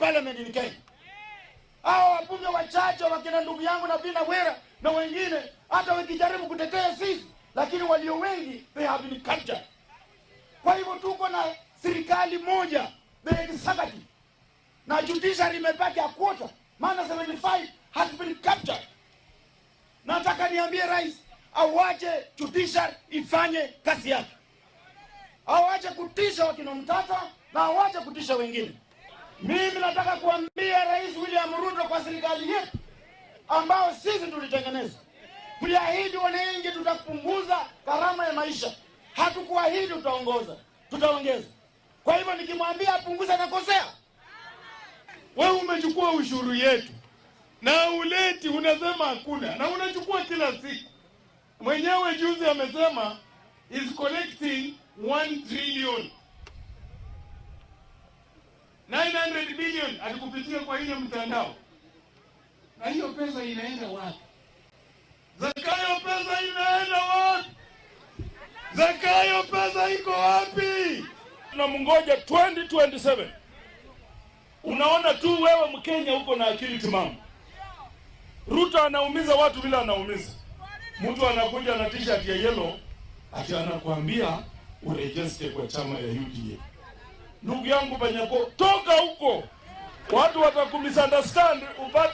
parliament in Kenya. Hao wabunge wachache, wakina ndugu yangu na Bina Wera na wengine, hata wakijaribu kutetea sisi, lakini walio wengi, they have been captured. Kwa hivyo tuko na serikali moja, the executive, na judiciary imebaki a quarter, maana 75 has been captured. Nataka niambie rais awache judiciary ifanye kazi yake, awache kutisha wakina Omtatah na awache kutisha wengine. Mimi nataka kuambia Rais William Ruto, kwa serikali yetu ambao sisi tulitengeneza, tuliahidi wananchi tutapunguza gharama ya maisha, hatukuahidi tutaongoza, tutaongeza. Kwa hivyo nikimwambia apunguze, nakosea. Wewe umechukua ushuru yetu na uleti, unasema hakuna, na unachukua kila siku. Mwenyewe juzi amesema is collecting 1 trillion 900 billion alikupitia kwa ile mtandao, na hiyo pesa inaenda wapi? Zakayo, pesa inaenda wapi? Zakayo, pesa iko wapi? Tunamngoja 2027. Unaona tu wewe Mkenya uko na akili timamu. Ruto anaumiza watu vile anaumiza. Mtu anakuja na T-shirt ya yellow, ati anakuambia uregister kwa chama ya UDA. Ndugu yangu Panyako, toka huko, watu watakumisunderstand upate